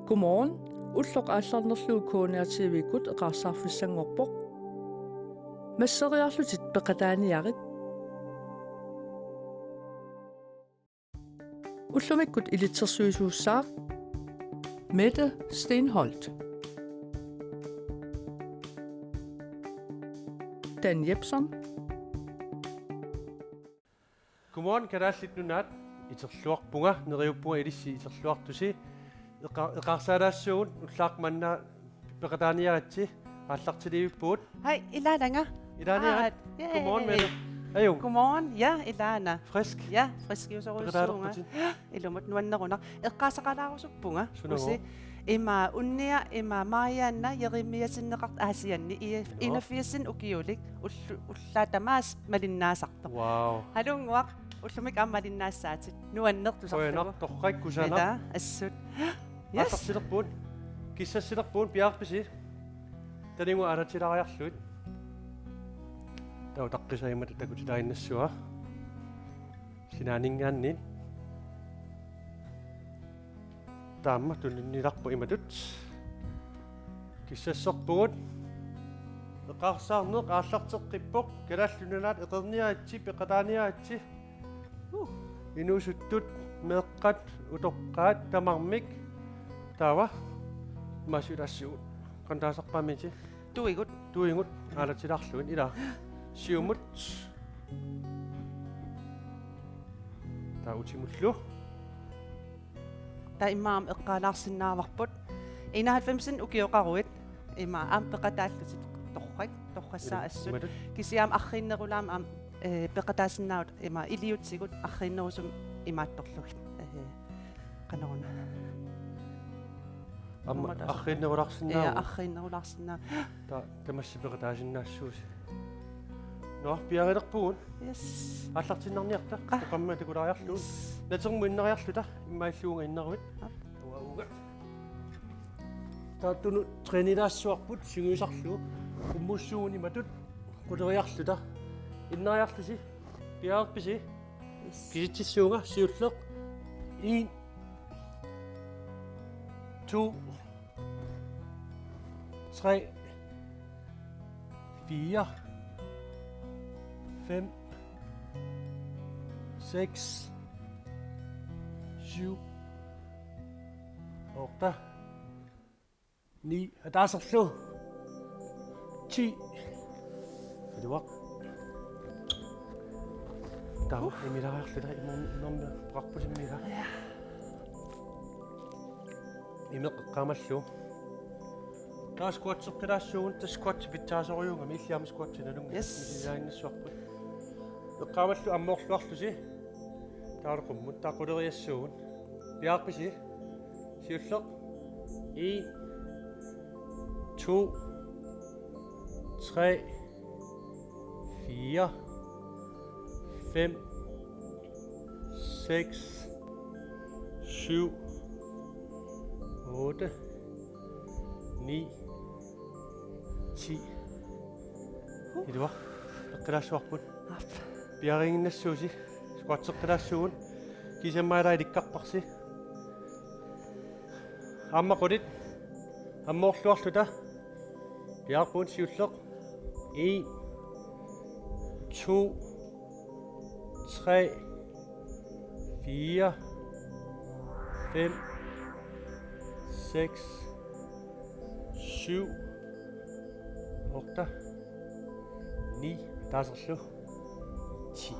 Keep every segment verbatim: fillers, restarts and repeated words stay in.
Godmorgen. Ulloq aallarnerlugu K N R T V-kkut eqaarsaarfissanngorpoq. Masseriarlutit peqataaniarit. Ullumikkut ilitsersuisuussaaq Mette Stenholt. Dan Jepsen. Godmorgen, Kalaallit Nunaat. Iterluarpunga, neriuppunga ilissi iterluartusi. Eqa-, eqaarsaalaassuugut, ullaaqqat manna peqataaniaritsi, aallartilivippugut. Hej, Ilaana-nga. Ilaana-nga. Aat, jee. Godmorgen, Mette. Ajunngilaq. Godmorgen, ja, Ilaana. Frisk. Ja, friskiusorujussuuvunga. Peqataalerputit. Ilumut nuannerunaq. Eqqaasaqalaarusuppunga. Sunaana? Usi. Ima unnia, ima Marianna Jeremiassenneqartoq Aasianni. I-, joo. Enogfirsini ukiulik. Ullu-, ullaaq tamaasa malinnaasartoq. Wow. Halunnguaq, ullumikkut aamma malinnaassaatit. Nuannertusarlugu. Qujanaq, torrak, kusanaq. Ila, assut. Yes. Aallartilerpugut. Kissassilerpugut, piareerpisi? Tanimu aalatilaariarlugit. Taava utaqqisaammata takutilaannassavara. Sinaaninngaanniit. Taama tuniniarparput imatut. Kissasserpugut. Eqaarsaarneq aallarteqqippoq. Kalaallit Nunaat eqerniaritsi, peqataaniaritsi. Uh. Inuusuttut, meeqqat, utoqqaat, tamarmik. Taava. Maasiutaassugut. Qanoq taasarpaammitit? Tuigut. Tuigut. Aalatilaarlugit. Ila. Siumut. Taava utimullu. Taava immaqa aamma eqqaalaarsinnaavarput. Enoghalvfemsini ukioqaruit. Immaqa aamma peqataallutit torrak, torrassaat assut. Imatut. Kisianni aamma arriinnerulaamik aamma, eh, peqataasinnaavutit immaqa iliuutsigut arriinnerusumik imaattorlugit. Eh, qanoruna. Aamma nummata arriinnerulaarsinnaavugut. Ja, arriinnerulaarsinnaa-. Ta-, tamassi peqataasinnaassuusi. Nå, piareerpugut. Yes. Aallartinnarniarta. Ah. Programmia takulaariarlugu. Yes. Natermut innariarluta, immaqa illuunga innaruit. Ah. Uauga. Taava tunut trænilaassuarput sungiusarlugu. Qummussuugut imatut quleriarluta. Innariarlusi. Piareerpisi? Yes. Kisitsissuunga, siulleq. En. To. Tre. Fire. Fem. Seks. Syv. Otte. Ni. Ataaserlu. Ti. Iluaq. Taava, uh, imilaariarluta, imum-, imummi peqarpusimmi ila. Ja. Imeq eqqaamallugu. Taava squatseqqilaassuugut, tassa squatsi pitsaasorujuugami, illit aamma squatsi nalunngilaq. Yes. Misiliaannassuarput. Eqqaamallugu ammoorluarlusi. Taava qummut, taava quleriassuugut. Piareerpisi? Siulleq. En, to, tre, fire, fem, seks, syv, otte, ni, ti. Iluaq. Eqqilaassuarput. Aap. Piareerinnassuusi. Squatseqqilaassuugut. Kiisalu aamma ilikkarparsi. Aamma qulit. Ammoorluarluta. Piareerpugut, siulleq. En, to, tre, fire, fem, seks, syv, otte, ni, ataaserlu, ti.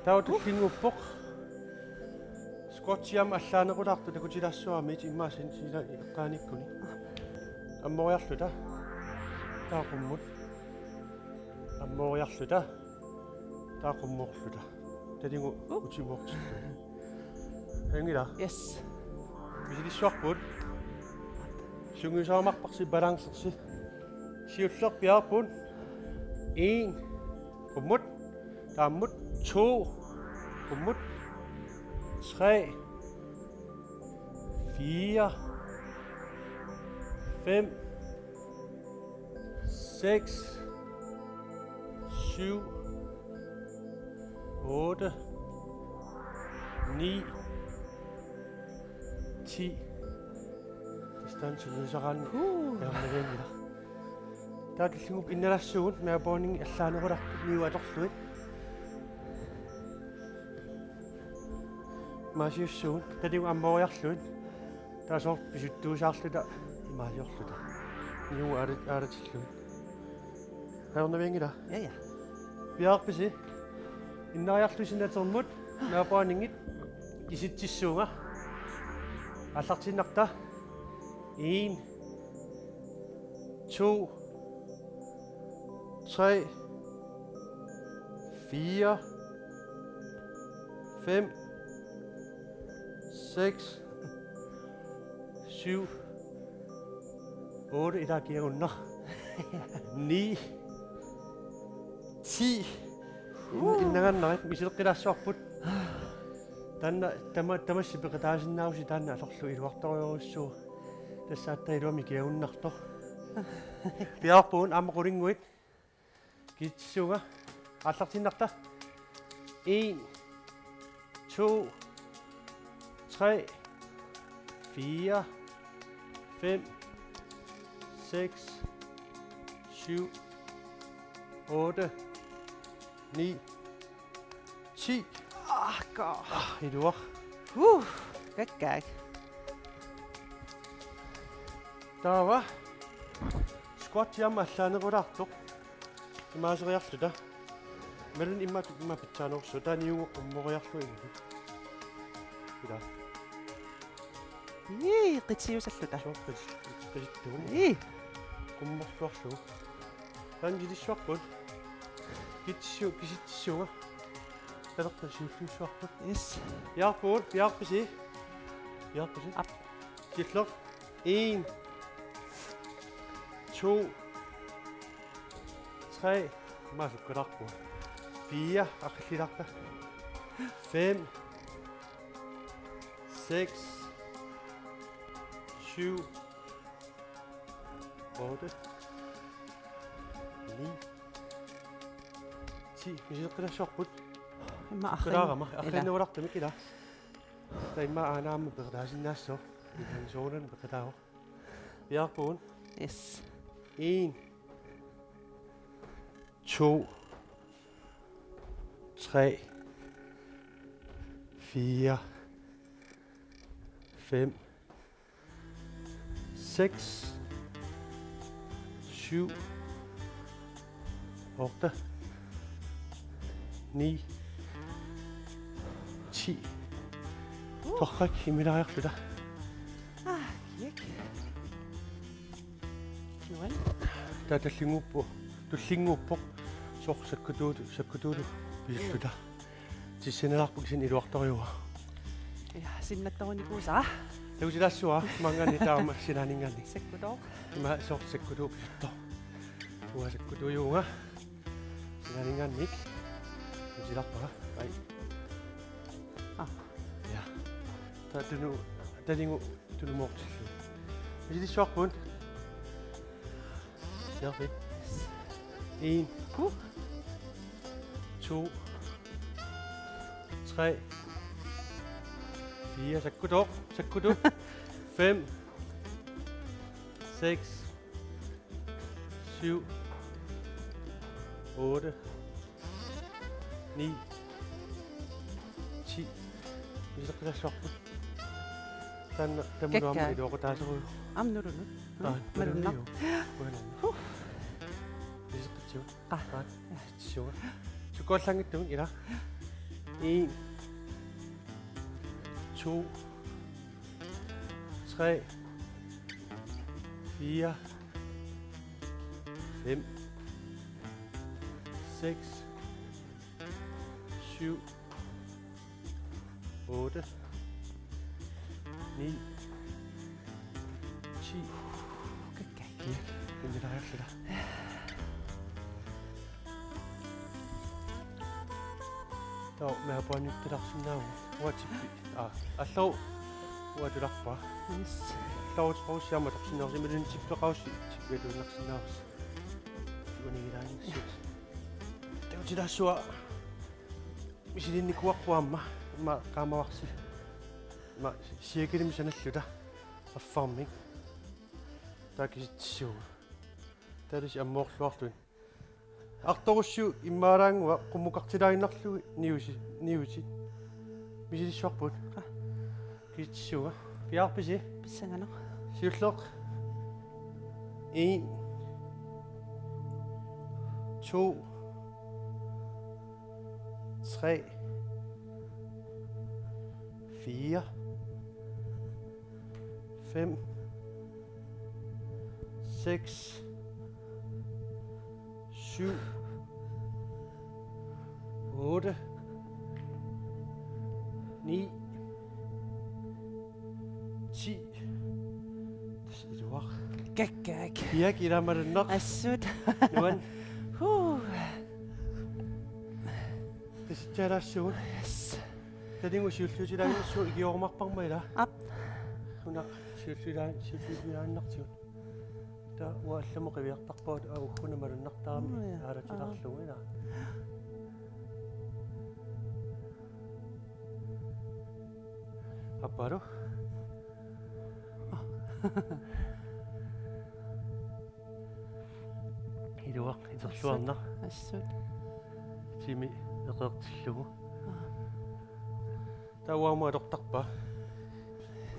Taava tullinnguuppoq. Squatsi aamma allaanerulaartoq takutilaassavara, immaqa sila eqqaanikkuni. Ammooriarluta. Taava qummut. Ammooriarluta. Taava qummoorluta. Taligu, uh, utivuortillugu. Ajunngilaq? Yes. Misilissuarput. Sungiusaajumaarparsi balancersi. Siulleq piareerpugut. En. Qummut. Taammut. To. Qummut. Tre. Fire. Fem. Seks. Syv. Otte. Ni. Ti. Taanna sungiusaraanni. Huu. Ajornavianngilaq. Taava tallinnguupput innalaassuugut, mavepuddingit allaanerulerput niuerlugit. Imaasiussuugut, tallinnguupput ammoriarlugit. Taava soorlu pisuttuusaarluta imaaliorluta. Niuerlugit aala-, aalatillugit. Ajornavianngilaq. Ja, ja. Piareerpisi? Innariarlusi natermut, mavepuddingit kisitsissuunga. Aallartiinnarta. En, to, tre, fire, fem, seks, syv, otte, ilaa kiagunnaq. Ni, ti. In-, innangannarit misileqqilaassavarput. Taanna tama-, tamassi peqataasinnaavusi, taanna atorlugu iluartorujussuuvoq. Tassa aatsaat iluamik kiagunnartoq. Piareerpugut aamma qulinnguit. Kisitsissuunga. Aallartiinnarta. En, to, tre, fire, fem, seks, syv, otte, ni, ti. Ah, go. Ah, iluaq. Huh, kakkaak. Taava. Squat aamma allaanerulaartoq. Imaaseriarluta. Imaluunniit immaqa, immaqa pitsaanerussaaq. Taava niuerlugit qummoriarlugit. Ilaa. Ii, qitiusalluta. Soorlu qit-, qitittugut. Ii. Qummorluarlugu. Taanna kilissuarput. Kitsissu-, kisitsissuunga. Talerta siulliussuarput. Yes. Piareerpugut, piareerpisi? Piareerpisi? Aap. Siulleq. En. To. Tre. Imaasukkalarpu. Fire. Aqillilaarta. Fem. Seks. Syv. Otte. Ni. Ti. Misileqqilaassavarput. Immaqa arrin-, kalaarama. Ilaa. Arrinnerulartumik ilaa. Taava immaqa aana aamma peqataasinnaassaaq. Ilan soorunami peqataavoq. Piareerpugut. Yes. En. To. Tre. Fire. Fem. Seks. Syv. Otte. Ni. Ti. Uh. Torrak, immilaariarluta. Ah, jek. Nuan. Taava tallinnguuppoq, tullinnguuppoq. Soorlu sakkutuut-, sakkutuullu pisulluta. Tissinalaarpoq kisianni iluartorujuuvoq. Ja, sinnattorunikuusara. Takusilaassuara, maanngaanniit taama sinaaninngaanniit. Sakkutooq. Ima soorlu sakkutuut pisuttoq. Uanga sakkutuujuuvunga. Sinaaninngaanniit. Misilaarpara. Ai. Ah. Ja. Taava tunu-, talingu tunumoortillugu. Misilissuarput. Piareerpit? En. Huh. To. Tre. Fire. Sakkutooq. Sakkutuut. Fem. Seks. Syv. Otte. Ni. Ti. Misileqqilaassavarput. Taanna tamanut aamma. Kakkaak. Iluaqutaaserujuk. Aamma nulunut. Aa, malunnaq. Nulunniu. Kuananni. Huh. Misileqqitsigu. Qaa. Qaa. Tissuga. Sukkuallaanngitsumik ilaa. En. To. Tre. Fire. Fem. Seks. Syv. Otte. Ni. Ti. Kakkaak. Ja, immilaariarluta. Taava mavepuddingiuttularsinnaavugut. Uanga tippi-, aa, allau uanga atulerpara. Yes. Allau uteqarussi aamma atorsinnaavusi, imaluunniit tippeqarussi, tippiatuinnarsinnaavusi. Uanigilaangassi. Takutilaassua misilinnikuuarput aamma, aamma qaamavarsi. Aamma cirkelimik sanalluta. Affarmik. Taava kisitsissuunga. Taava tassa ammoorluarluni. Artorussiuk immaalaannguaq qummukartilaaginnarlugu niusi-, niusi. Misilissuarput. Aa. Kisitsissuunga. Piaarpisi? Pissanganaq. Siulleq. En. To. Tre. Fire. Fem. Seks. Syv. Otte. Ni. Ti. Tassa iluaq. Kakkaak. Piak, ilaa malunnaq. Assut. Nuan. Huu. Tassa taalaassugut. Yes. Talingu siulliutilaaginnarsugut ikiorumaarparma ilaa. Aap. Una siulliulaa-, siulliutilaaginnartigut. Taava uanga allamut qiviartarpagut, aa, ugguna malunnartarami. Uu, ja. Aalatilaarlugu ilaa. Aappaalu. Iluaq, iterluarnaq. Assut. Timi eqeertillugu. Aa. Taava aamma atortarpa?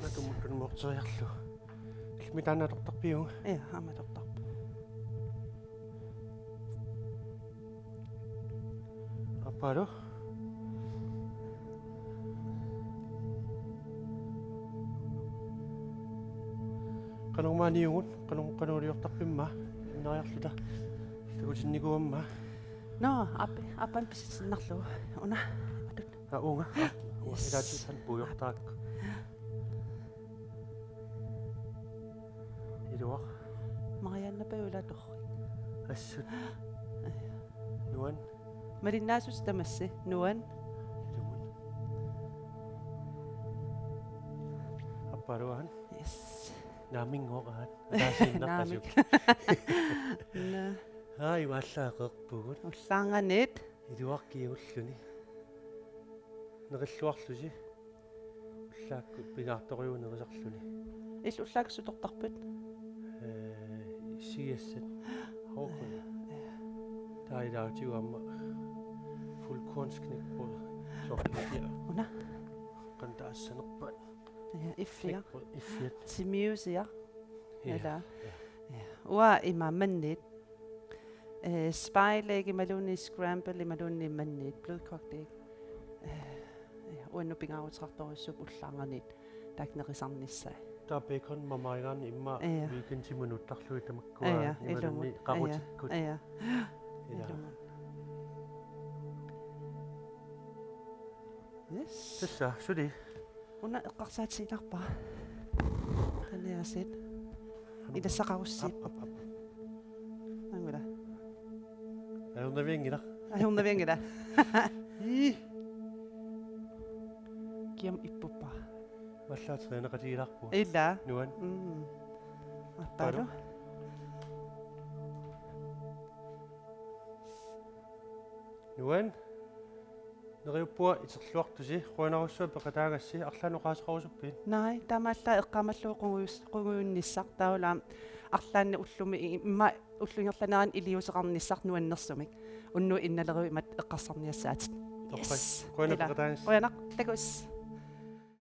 Natumut tunimoorteriarlugu. Illit taanna atortarpiuk? Ja, aamma atortarpa. Aappaalu. Qanormaaniugut, qanor-, qanoq iliortarpimma, innariarluta. Takutinnikuumma. Nå, aap-, aappaanik pisisinnarlugu. Una, atut. Aa, uunga. Aa, uunga. Yes. Ilaatissan puigortarakku. Iluaq. Mariannapajula torrik. Assut. Nuan. Malinnaasusi tamassi. Nuan. Ilumut. Aappaaluaat. Yes. Naamik ngoraat. Ataasiinnarpasuk. Naamik. Naa. Aa, imaallaat eqeerpugut. Ullaarnganit. Iluaq kiagulluni. Nerilluarlusi. Ullaakkut pingaartorujuunerisarluni. Illit ullaakkut sutortarpit? Ee, siassat. Haukkun. Ja, ja. Taava ilaatigut aamma fuldkornsknækbrød. Soorlu. Una. Qanoq taassanerpaat. Ja, iffiaq. Knækbrød, iffiat. Timiusiaq. Ja. Ilaa. Ja. Ja. Uanga imaammanniit. Eh, spejlæg imaluunniit scramble imaluunniit manniit, blødkogt æg. Eh, ja, uannut pingaaruteqartorujussuupput ullaarnganit taakku nerisarnissaat. Taava bacon mamarigaanni immaqa, ja, weekendimut nuuttarlugit tamakkua, ja, ja, imaluunniit ilumut, qaqutikkut. Ja, ja. Ilaa. Ilumut. Yes. Tassa, suli. Una eqqarsaatigilaarpara. Qaniaasiit. Ilassaqarussi. Aap, aap, aap. Angula. Ajornavianngilaq. Ajornavianngilaq. Ii. Kiam ippuppara. Uallaat træneqatigilaarpugut. Ilaa. Nuan. Mm. Aappaalu. Nuan. Neriuppunga iterluartusi, qujanarsuaq peqataagassi, arlaannik oqaaseqarusuppit? Naa, taamaallaat eqqaamallugu qungujus-, qungujunnissaq, taavalu aamma arlaannik ullumi i-, immaqa ullup ingerlanerani iliuuseqarnissaq nuannersumik. Unnugu innalerivoq imatut eqqarsarniassaatit. Torrak. Yes. Qujanaq. Ilaa. Peqataagassi. Qujanaq, takuss.